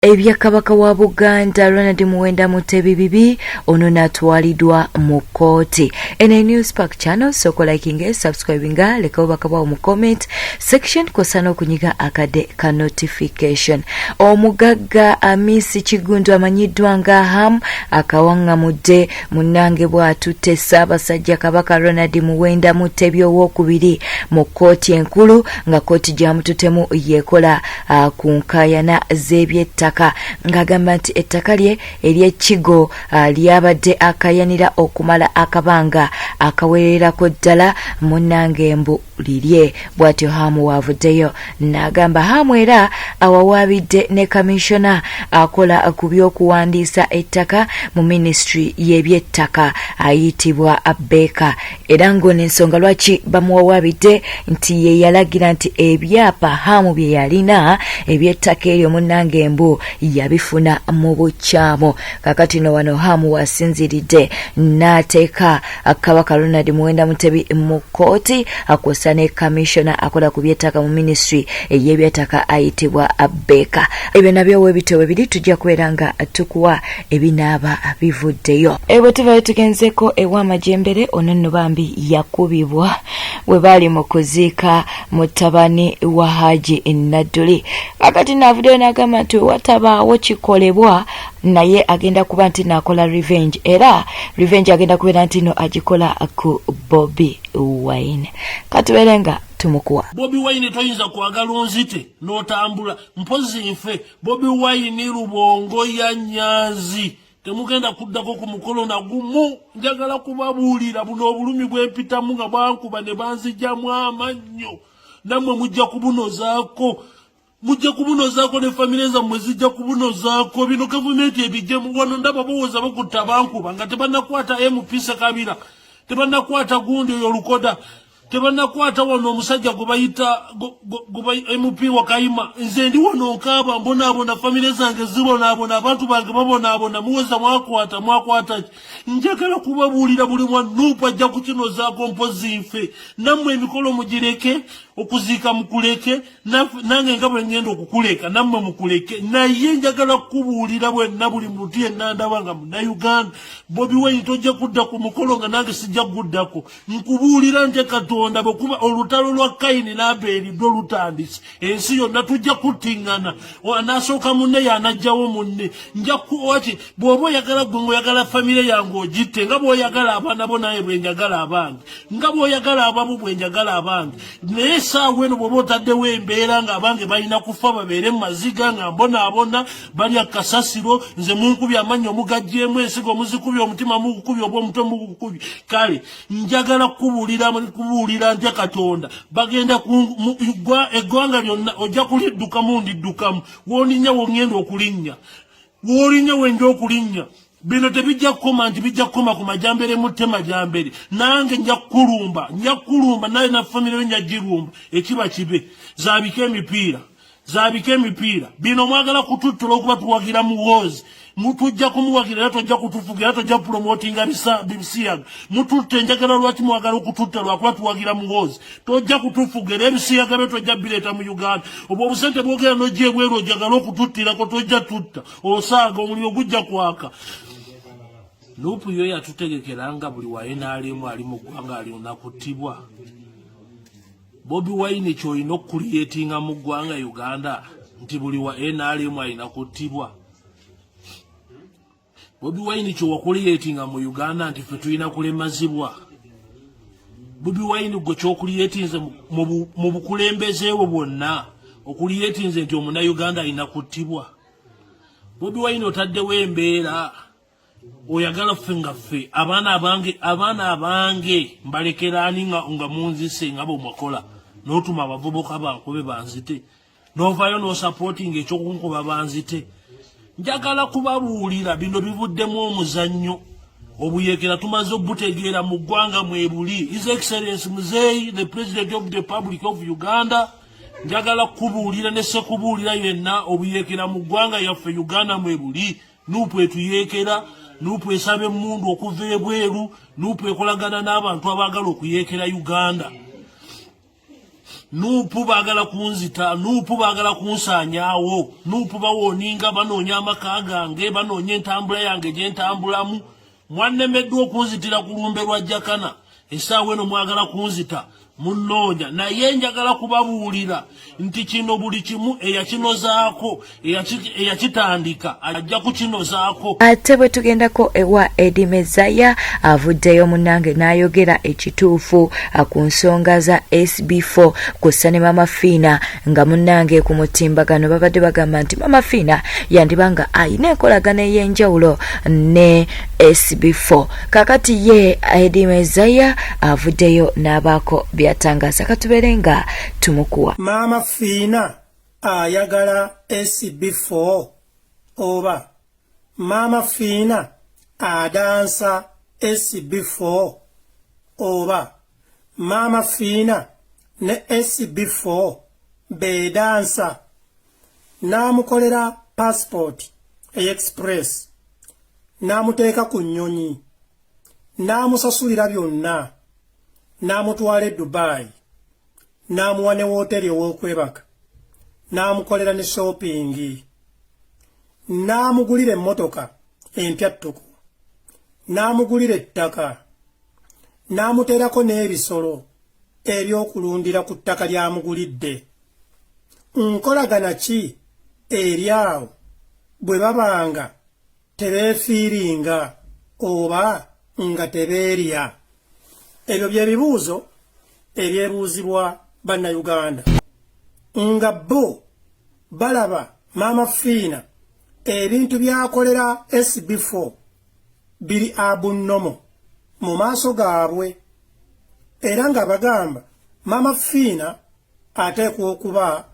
Ebya Kabaka wa Buganda Ronald Muwenda Mutebi bibi ono natwalidwa mu kkooti. Eno News Park channel, soko liking, subscribinga, leka obubaka bwawo mu comment section kwossa n'okunyiga akade ka notification. Omugagga Amisi Kigundu amanyiddwa nga Ham akawaŋŋamudde munnange bw'atutte Ssaabasajja Kabaka Ronald Muwenda Mutebi owokubiri mu kkooti enkulu nga kkooti gy'amututemu yekola ku nkaayana z'ebyettaka ng'agamba nti ettaka lye ery'ekigo lyabadde akayanira okumala akabanga akawererako ddala munnange mbu lirye. Bw'atyo Hamu waavuddeyo n'agamba. Hamu era awawaabidde ne kamishona akola ku by'okuwandiisa ettaka mu minisitule y'ebyettaka ayitibwa Baker, era ng'ono ensonga lwaki bamuwawaabidde nti ye yalagira nti ebyapa Hamu bye yalina eby'ettaka eryo munnange mbu yabifuna mu bukyamu. Kakati no wano Hamu wasinziridde n'ateeka Kabaka Ronald Muwenda Mutebi mu kkooti kwossa ne kamishona akola ku by'ettaka mu minisitule ey'ebyettaka ayitibwa Baker. Ebyo nabyo webityo bwe biri, tujja kubeera nga tukuwa ebinaaba bivuddeyo. Bwe tuvayo tugenzeko ewa Majembere, ono nno bambi yakubibwa bwe baali mu kuziika mutabani wa Haji Nadduli. Kakati naavuddeyo n'agamba nti wewatabaawo kikolebwa naye agenda kuba nti naakola revenge, era revenge agenda kubeera nti no agikola ku Bobi Wine. Katubeere nga tumukuwa. Bobi Wine toyinza kwagala onzite n'otambula mpozi nfe. Bobi Wine, Lubongo ya Nyanzi, temugenda kuddako ku mukolo nagumu. Njagala kubabuulira buno obulumi bwempitamu nga bwankuba ne banzijjamu amannyo, nammwe mujja kubunozaako, mujja kubunozaako ne famire zammwe zijja kubunozaako. Bino gavumenti ebijjemu. Wano ndaba bowooza bakutta bankuba nga tebannakwata MP Sekabira, tebannakwata gundi oyo Olukoda, tebannakwata wano omusajja gwe bayita MP Wakayima. Nze ndi wano nkaaba, mbonaabona, famire zange zibonaabona, abantu bange babonaabona. Muweza mwakwata, mwakwata ki? Njagala kubabuulira buli mwa NUP ajja kukinozaako mpozi nfe. Nammwe emikolo mugireke, okuziika mukuleke, nange nga bwe ngenda okukuleka nammwe mukuleke. Naye njagala kukubuulira bwenna, buli muntu yenna ndaba nga Munnayuganda, Bobi Wine tojja kudda ku mukolo nga nange sijja kuguddako. Nkubuulira nte Katonda bwekuba olutalo lwa Kayini n'Abeeri lwo lutandise, ensi yonna tujja kuttiŋŋana. Anasooka munne yanajjawo munne. Nja waki bw'oba oyagala gwe ng'oyagala famire yange ogitte nga bw'oyagala abaana bo, naye bwe njagala abange, nga bw'oyagala ababo bwe njagala abange. Naye essaawa eno bw'oba otaddewo embeera ng'abange balina kufa, babeere mu maziga nga mbonaabona, balya kasasiro, nze munkubye amannyo mugaggyemu ensigo, muzikubye omutima, mugukubye oba omutwe mugukubye. Kale njagala kubuulira, kubuulira ntya Katonda bagenda eggwanga lyonna ojja kuliddukamu, ndiddukamu. Wolinnya wongenda okulinnya, wolinnya wenja okulinnya. Bino tebijja kukoma nti bijja kukoma ku Majambere, mutte Majambere, nange nja kukulumba, nja kukulumba naye na famire yo nja girumba. Ekiba kibe zaabika emipiira, zaabika emipiira. Bino mwagala kututtula okuba tuwagira Muhoozi, mutujja kumuwagira era tojja kutufuga era tojja promotinga bisiyaga. Mututte enjagala, lwaki mwagala okututta? Lwakuba tuwagira Muhoozi. Tojja kutufuga era ebisiyaga byo tojja bireeta mu Uganda. Obwo obusente bwogera nojja ebweru ojagala okututtirako, tojja tutta, osaaga omuliro gujja kwaka. NUP yo yatutegekera nga buli wa NRM ali mu ggwanga alina kuttibwa. Bobi Wine kyolina okucreatinga mu ggwanga Uganda nti buli wa NRM alina kuttibwa. Bobi Wine kyowacreatinga mu Uganda nti ffe tulina kulemazibwa. Bobi Wine gwe kyocreatinze mu bukulembezeewo bwonna, ocreatinze nti Omunauganda alina kuttibwa. Bobi Wine otaddewo embeera oyagala ffe nga ffe abaana abange, abaana abange mbalekerani nga munzise nga bwemwakola n'otuma abavubuka bankube banzite, n'ovaayo n'osupportinga ekyokunkuba banzite. Njagala kubabuulira bino bivuddemu omuzannyo. Obuyekera tumaze obutegeera mu ggwanga mwebuli. His Excellence Muzeyi, the President of the Republic of Uganda, njagala kukubuulira ne sekubuulira yenna, obuyekera mu ggwanga yaffe Uganda mwebuli. NUP etuyeekera, NUP esaba emmundu okuva ebweru, NUP ekolagana n'abantu abaagala okuyeekera Uganda. NUP baagala kunzita, NUP baagala kunsaanyaawo, NUP bawooninga, banoonya amaka gange, banoonya entambula yange gye ntambulamu. Mwannemeddwa okunzitira ku lumbe lwa Jakana, essaawa eno mwagala kunzita, munnoonya. Naye njagala kubabuulira nti kino buli kimu eyakinozaako, eyakitandika ajja kukinozaako. Ate bwe tugendako ewa Eddie Mezaya, avuddeyo munnange n'ayogera ekituufu ku nsonga za SB4 kw'ossa ne Mama Fiina, nga munnange ku mutimbagano babadde bagamba nti Mama Fiina yandiba nga ayina enkolagana ey'enjawulo ne SB4. Kakati ye Eddie Mezaya avuddeyo n'abaako byatangaza, katubeere nga tumukuwa. Maama Fiina ayagala SB4 oba Maama Fiina adansa SB4 oba Maama Fiina ne SB4 bedansa n'amukolera passport express, n'amuteeka ku nnyonyi, n'amusasulira byonna, n'amutwala e Dubai, n'amuwa ne wooteri ow'okwebaka, n'amukolera ne shopping, n'amugulira emmotoka empya ttuku, n'amugulira ettaka, n'amuteerako n'ebisolo ebyokulundira ku ttaka ly'amugulidde. Nkolagana ki eri awo bwe babanga tebeefiiringa oba nga tebeerya? Ebyo bye bibuuzo ebyebuuzibwa Bannayuganda nga bo balaba Maama Fiina ebintu by'akolera SB4 biri abnormal mu maaso gaabwe, era nga bagamba Maama Fiina ateekwa okuba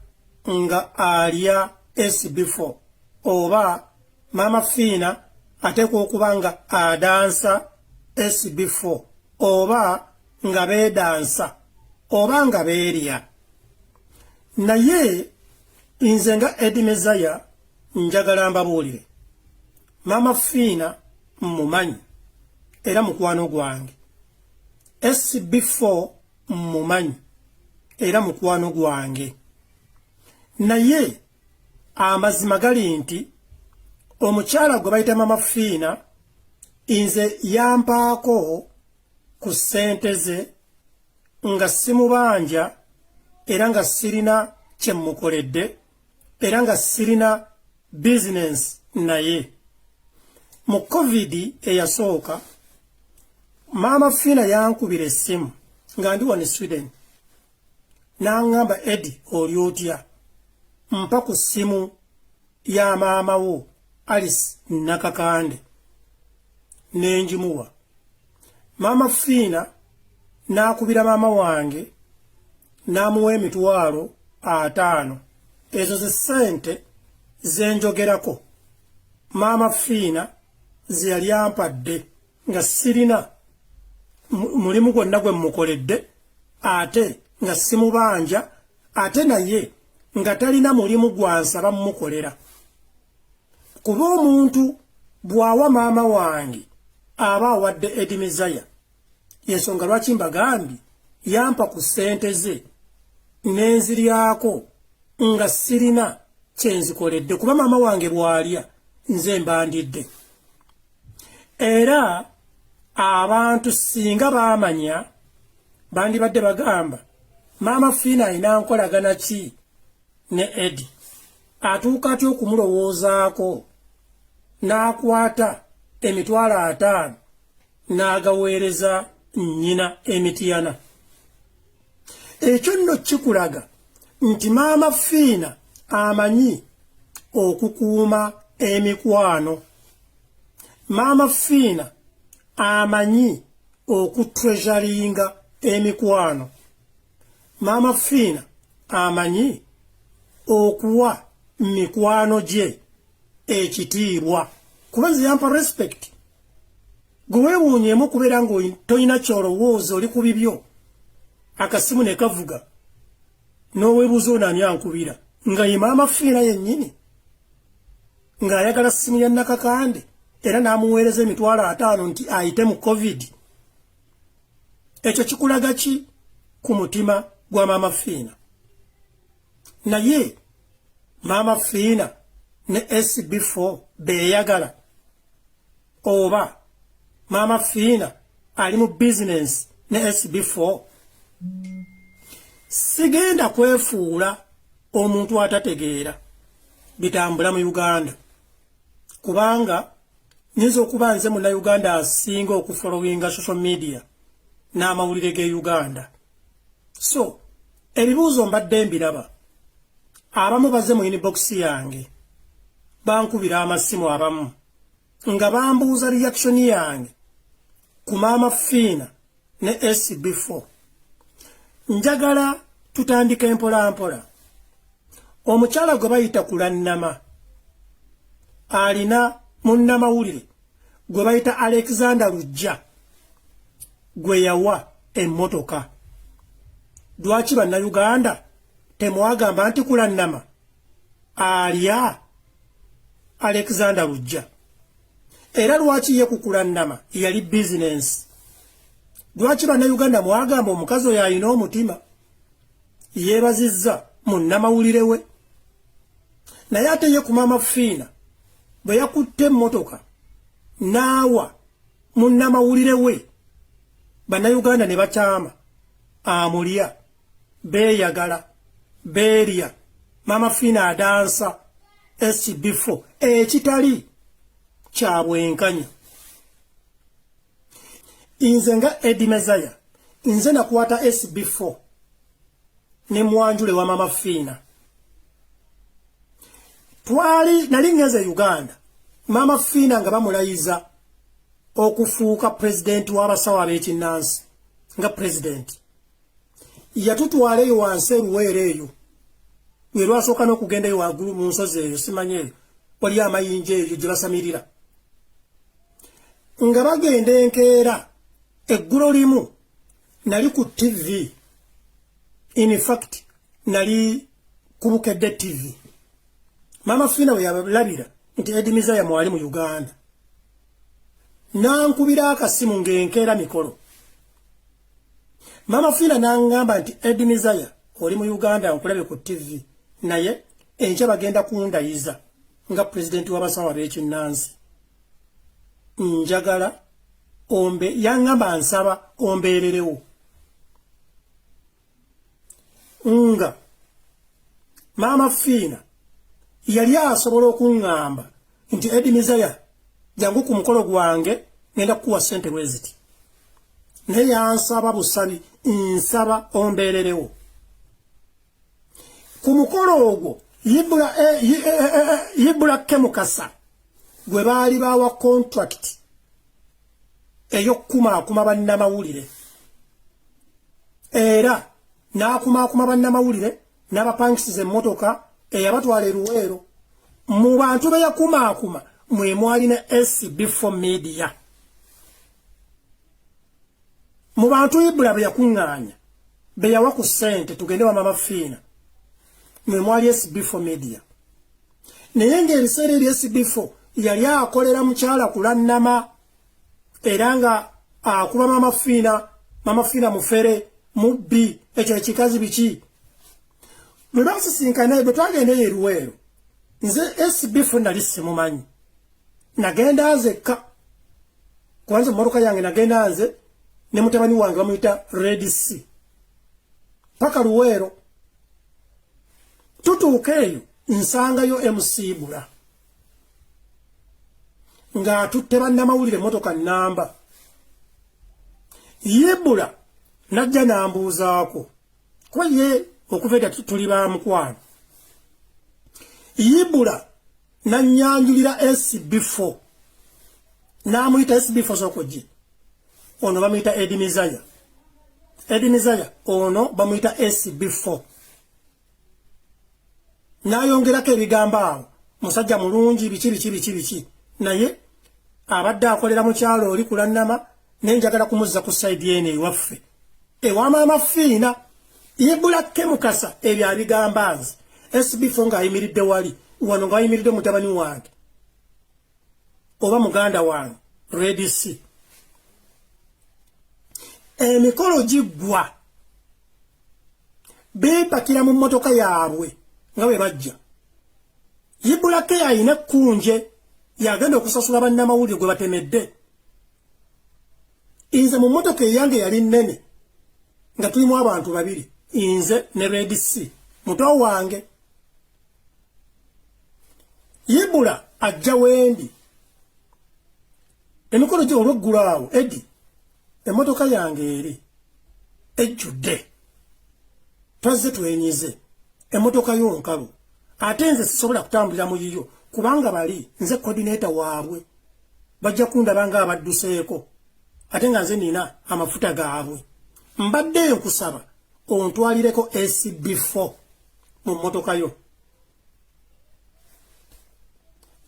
nga alya SB4 oba Maama Fiina ateekwa okuba nga adansa SB4 oba nga beedansa oba nga beerya. Naye nze nga Eddie Mezaya njagala mbabuulire, Maama Fiina mmumanyi era mukwano gwange, SB4 mmumanyi era mukwano gwange, naye amazima gali nti omukyala gwe bayita Maama Fiina nze yampaako ku ssente ze nga simubanja, era nga sirina kye mmukoledde, era nga sirina bizinensi naye. Mu COVID eyasooka, Maama Fiina yankubira essimu nga ndi wano e Sweden, n'aŋŋamba, "Eddie, oli otya? Mpa ku ssimu ya maama wo Alice Nakakande." Nenjimuwa. Maama Fiina n'akubira maama wange n'amuwa 50,000. Ezo ze ssente zenjogerako Maama Fiina ze yali ampadde nga sirina mulimu gwonna gwe mmukoledde, ate nga simubanja, ate naye nga talina mulimu gwansaba mmukolera. Kuba omuntu bw'awa maama wange aba awadde Eddie Mezaya. Yensonga lwaki mbagambye yampa ku ssente ze nenziryako nga sirina kyenzikoledde, kuba maama wange bw'alya nze mbandidde. Era abantu singa baamanya bandibadde bagamba, Maama Fiina alina nkolagana ki ne Eddie? Atuuka atya okumulowoozaako n'akwata 50,000 n'agaweereza nnyina emitiyana? Ekyo nno kikulaga nti Maama Fiina amanyi okukuuma emikwano. Maama Fiina amanyi okutreasuringa emikwano. Maama Fiina amanyi okuwa mikwano gye ekitiibwa, kuba nze yampa respect. Gwe weewuunyeemu okubeera nga tolina kyolowooza, oli ku bibyo, akasimu ne kavuga n'oweebuuza ono ani ankubira, nga ye Maama Fiina yennyini ng'ayagala ssimu ya Nakakande, era n'amuweereza 50,000 nti ayite mu COVID. Ekyo kikulaga ki ku mutima gwa Maama Fiina? Naye Maama Fiina ne SB4 beeyagala, oba Maama Fiina ali mu bizinensi ne SB4? Sigenda kwefuula omuntu atategeera bitambula mu Uganda, kubanga nyinza okuba nze Munnayuganda asinga okufollowinga social media n'amawulire ge Uganda. So ebibuuzo mbadde mbiraba, abamu bazze mu inbox yange, bankubira amasimu, abamu nga bambuuza reaction yange ku Maama Fiina ne SB4. Njagala tutandika empola mpola. Omukyala gwe bayita Kulannama alina munnamawulire gwe bayita Alexander Lujja gwe yawa emmotoka. Lwaki Bannayuganda temwagamba nti Kulannama alya Alexander Lujja? Era lwaki ye ku Kulannama yali bizinensi? Lwaki Bannayuganda mwagamba omukazi oyo alina omutima, yeebazizza munnamawulire we? Naye ate ye ku Maama Fiina bwe yakutte emmotoka n'awa munnamawulire we, Bannayuganda ne bakyama amulya, beeyagala, beerya, Maama Fiina adansa SB4, ekitali kya bwenkanya. Nze nga Eddie Mezaya, nze nakwata SB4 ne mwanjule wa Mama Fiina. Twali nali ngenze Uganda, Mama Fiina nga bamulayiza okufuuka pulezidenti w'abasawo ab'ekinnansi. Nga pulezidenti yatutwala eyo wansi eruweero eyo, lwe lwasooka n'okugenda eyo waggulu mu nsozi eyo, simanyi eyo wali amayinja eyo gye basamirira nga bagenda enkeera. Eggulo limu nali ku TV, in fact nali ku Bukedde TV. Mama Fiina we yalabira nti Eddie Mezaya mwali mu Uganda, nankubira akasimu ng'enkeera mikolo. Mama Fiina n'aŋŋamba nti, "Eddie Mezaya, oli mu Uganda, nkulabe ku TV, naye enkya bagenda kundayiza nga pulezidenti w'abasawo ab'ekinnansi. Njagala ombe." Yaŋŋamba, "Nsaba ombeererewo." Nga Maama Fiina yali asobola okuŋŋamba nti, "Eddie Mezaya, jangu ku mukolo gwange, ngenda kukuwa ssente bwe ziti," naye yansaba busabi, "Nsaba ombeererewo ku mukolo ogwo." Yibula Yibula Kemukasa gwe baali bawa contract ey'okukumaakuma bannamawulire, era n'akumaakuma bannamawulire n'abapangisiza emmotoka eyabatwala eruweero. Mu bantu be yakumaakuma mwe mwalina SB4 Media. Mu bantu Ibula be yakuŋŋaanya, be yawa ku ssente tugende wa Mama Fiina, mwe mwali SB4 Media. Naye ng'ebiseera ebyo SB4 yali akolera mukyala Kulannama, era nga akuba Mama Fiina, Mama Fiina mufere, mubbi, ekyo ekikazi biki. Bwe basisinkana, bwe twagenda eyo eruweero, nze SB4 nali simumanyi. Nagenda nzekka, kubanza mmotoka yange, nagenda nze ne mutabani wange bamuyita Red C paka Luweero. Tutuuka eyo, nsangayo MC Bula ng'atutte bannamawulire emmotoka nnamba. Yibula najja n'ambuuzaako, kuba ye okuva edda tuli ba mukwano. Yibula nanyanjulira SB4, n'amuyita, "SB4, sooka ono bamuyita Eddie Mezaya, Eddie Mezaya, ono bamuyita SB4." N'ayongerako ebigambo awo, musajja mulungi, biki biki biki biki, naye abadde akolera mukyalo oli Kulannama, naye njagala kumuzza ku side eno ewaffe ewa Maama Fiina. Ibula Kemukasa ebyo abigamba nze SB4 ng'ayimiridde wali wano, ng'ayimiridde mutabani wange oba muganda wange Red C. Emikolo giggwa, beepakira mu mmotoka yaabwe. Nga bwe bajja, Ibulake alina ekkunje, yagenda okusasula bannamawulire gwe batemedde. Nze mu mmotoka eyange yali nnene, nga tulimu abantu babiri, nze ne Red C muto wange. Ibula ajja wendi emikolo gye olweggulo awo, edi emmotoka yange eri ejjudde, twazze twenyize emmotoka yo nkalu, ate nze sisobola kutambulira mu yiyo kubanga bali nze coordinator waabwe, bajja kundaba nga abadduseeko, ate nga nze nina amafuta gaabwe. Mbadde nkusaba ontwalireko SB4 mu mmotoka yo.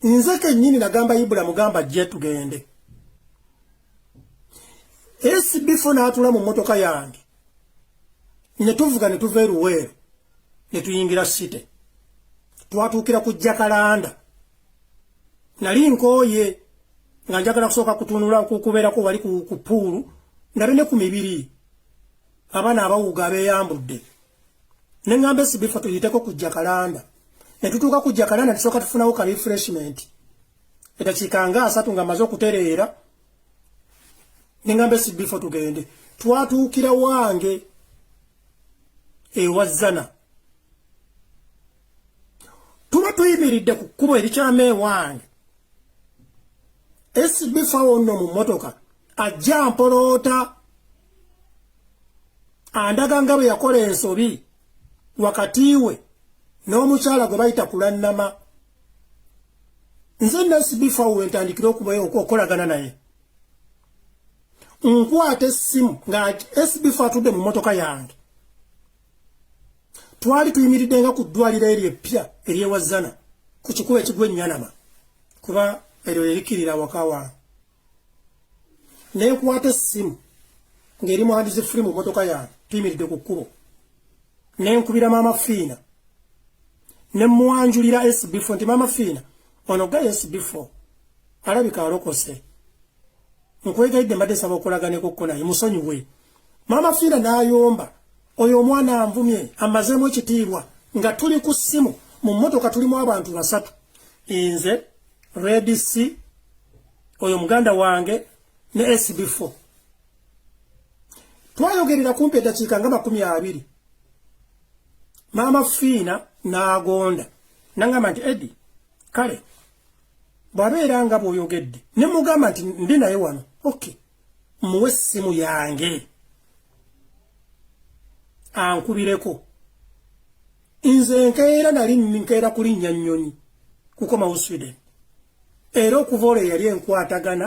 Nze kennyini nagamba Ibula, mugamba jje tugende. SB4 n'atula mu mmotoka yange ne tuvuga ne tuva eruweero ne tuyingira site. Twatuukira ku Jakalanda. Nali nkooye nga njagala kusooka kutunula kubeerako wali ku pool, ndabe ne ku mibiri abaana abawuga abeeyambudde. Ne ŋŋamba SB4 tuyiteko ku Jakalanda. Ne tutuuka ku Jakalanda, tusooka tufunawo ka refreshment edakiika nga 30 nga maze okutereera. Ne ŋŋamba SB4 tugende. Twatuukira wange ewazzana, tuba tuyimiridde ku kkubo erikyama ewange. SB4 nno mu mmotoka ajja mpoloota, andaga nga bwe yakola ensobi wakati we n'omukyala gwe bayita Kulannama. Nze ne SB4 we ntandikira okukolagana naye, nkwata essimu nga SB4 atudde mu mmotoka yange. Twali tuyimiridde nga ku ddwaliro eryo eppya eryewazana ku kikubo ekigwa ennyanama, kuba eryo erikirira awaka wange. Nenkwata essimu ng'eri muhandizi free mu mmotoka yange, tuyimiridde ku kkubo, nenkubira Maama Fiina ne muwanjulira SB4 nti, "Maama Fiina, ono ga SB4 alabika alokose, nkwegayidde mbadde nsaba okulaganekokko naye, musonyiwe." Maama Fiina n'ayomba, "Oyo omwana anvumye, amazeemu ekitiibwa." Nga tuli ku ssimu mu mmotoka, tulimu abantu basatu, nze, Red C oyo muganda wange ne SB4. Twayogerera kumpi eddakiika nga 20. Maama Fiina n'agonda nangamba nti, "Edi, kale bw'abeera nga bw'oyogedde." Ne mugamba nti, "Ndi naye wano, okay, muwe essimu yange ankubireko." Nze nkeera, nali nkeera kulinnya nnyonyi kukomawo Sweden. Era okuva olwo eyali enkwatagana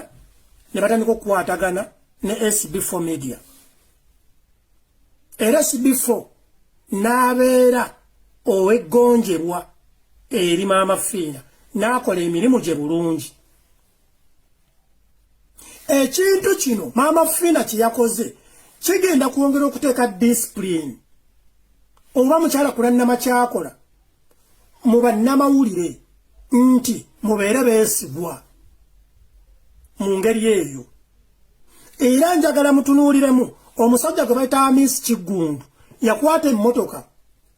ne batandika okukwatagana ne SB4 Media, era SB4 n'abeera ow'eggonjebwa eri Maama Fiina, n'akola emirimu gye bulungi. Ekintu kino Maama Fiina kye yakoze kigenda kwongera okuteeka discipline, oba mukyala Kulannama kyakola mu bannamawulire, nti mubeere beesigwa mu ngeri eyo. Era njagala mutunuuliremu omusajja gwe bayita Amisi Kiggundu, yakwata emmotoka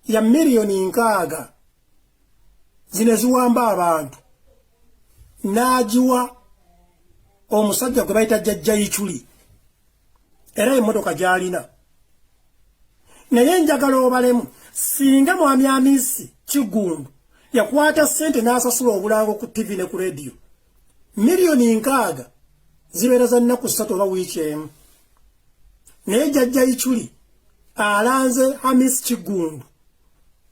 ya miliyoni 60 zino eziwamba abantu n'agiwa omusajja gwe bayita Jjajja Ichuli, era emmotoka gy'alina. Naye njagala obalemu, singa mwami Amisi Kiggundu yakwata ssente n'asasula obulango ku TV ne ku rediyo, miliyoni 60 zibeera za nnaku 3 oba wiiki emu. Naye Jjajja Ichuli alanze Hamis Kiggundu,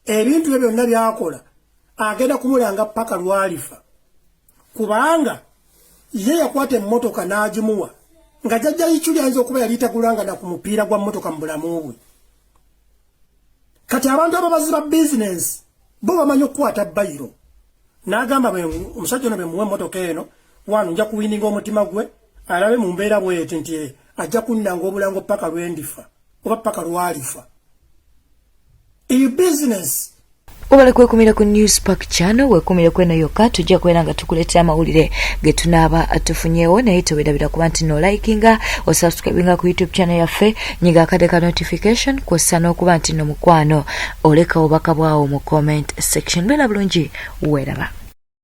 ebintu bye byonna byakola agenda kumulanga paka lwalifa, kubanga ye yakwata emmotoka n'agimuwa nga Jjajja Ichuli ayinza okuba yali tagulanga na ku mupiira gwa mmotoka mu bulamu bwe. Kati abantu ababazi ba bizinensi bo bamanyi okukwata bayiro. N'agamba, "Omusajja ono bemuwa emmotoka eno wano, nja kuwininga omutima gwe, alabe mu mbeera bweti nti ajja kunnanga obulango paka lwendifa oba paka lwalifa." Eyo bizinensi. Webale kwekumira ku News Park Channel, wekumire kweno yokka, tujja kubeera nga tukuleetera amawulire ge tunaaba tufunyeewo. Naye tewerabira kuba nti no likinga, osubscribinga ku YouTube channel yaffe, nyiga akade ka notification, kwossa n'okuba nti no mukwano oleka obubaka bwawo mu comment section. Beera bulungi, weeraba.